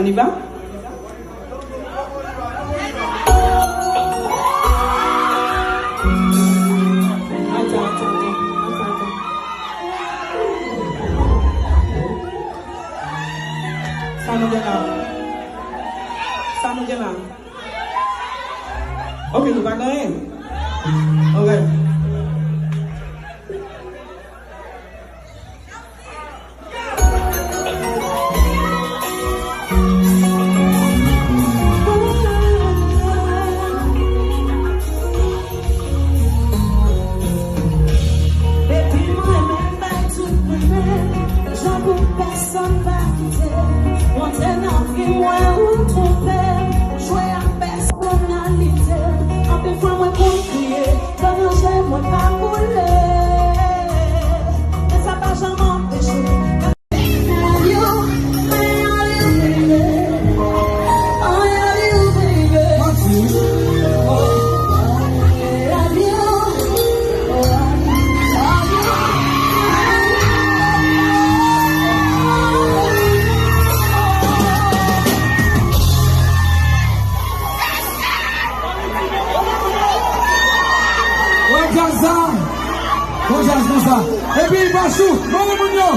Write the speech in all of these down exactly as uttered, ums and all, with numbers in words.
On y va? Attends, attends, attends, attends, attends. Sa nou gen la? Sa nou gen la? Ok, nou pa gen anyen. Ok. Depi mwen menm bay tout mwen menm, jan pou pèsonn pa kite. Monte nan vi mwen ou twonpe, jwe ak pèsonalite. Anpil fwa mwen konn kriye, lè ranje mwen pa koule. Men sa pa janm anpeche. Wè djaz sa? Bon djaz konsa. Epi Pachou, mande moun yo.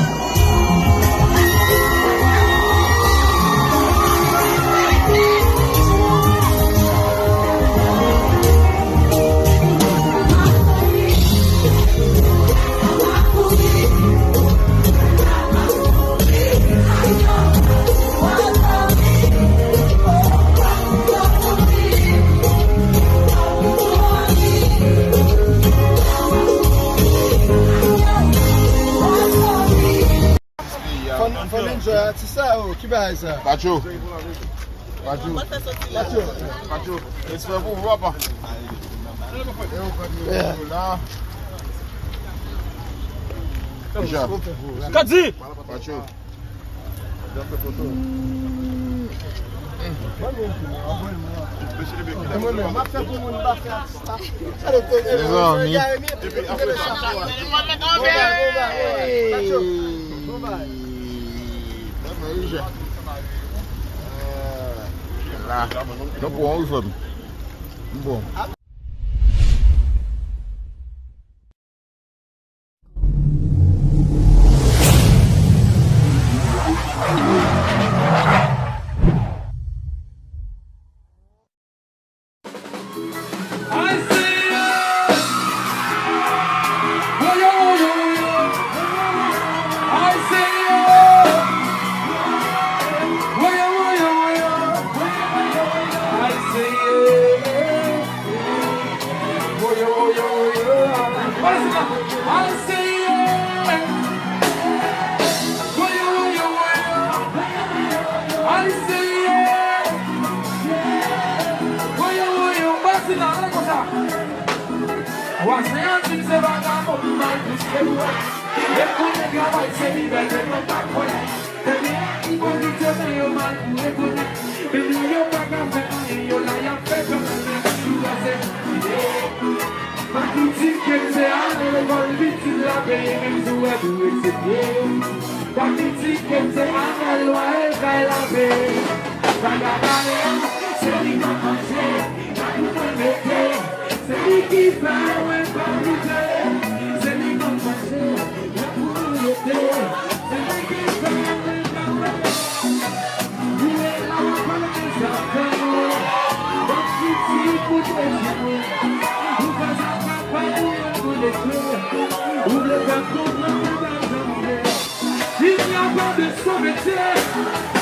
Fò n, fò n enjoy atis sa, oh, ki bagay sa? Pacho. Pacho. Pacho. Pacho. Respè pou ou, papa. Yeah. Kadi! Pacho. Mezanmi. La. Nou pran wi, frè m. M bon. Woyo, woyo, woyo. Ay, Senyè. Woyo, woyo, woyo. Ay, Senyè. Woyo, woyo. Pase la, ale konsa. Wa, Senyè di m se vagabon m mal plis ke lwè. E konnen travay se libète mwen pa kwè. Ebyen, ipokrit yo fè yo mal pou rekonèt. Men lè yo pa ka fè anyen, yo la y ap fè jòf, yo la sou pase. Pa kritike m, se ale lekòl pitit la peye, menm si w wè pou eksepte. Pa kritike m, se ale lwaye kay la peye. Bagay la, se li k ap manje, pa pou mwen mete. Se li ki fè mwen pa manje, se li k ap manje. Il n'y a pas de sous-métier.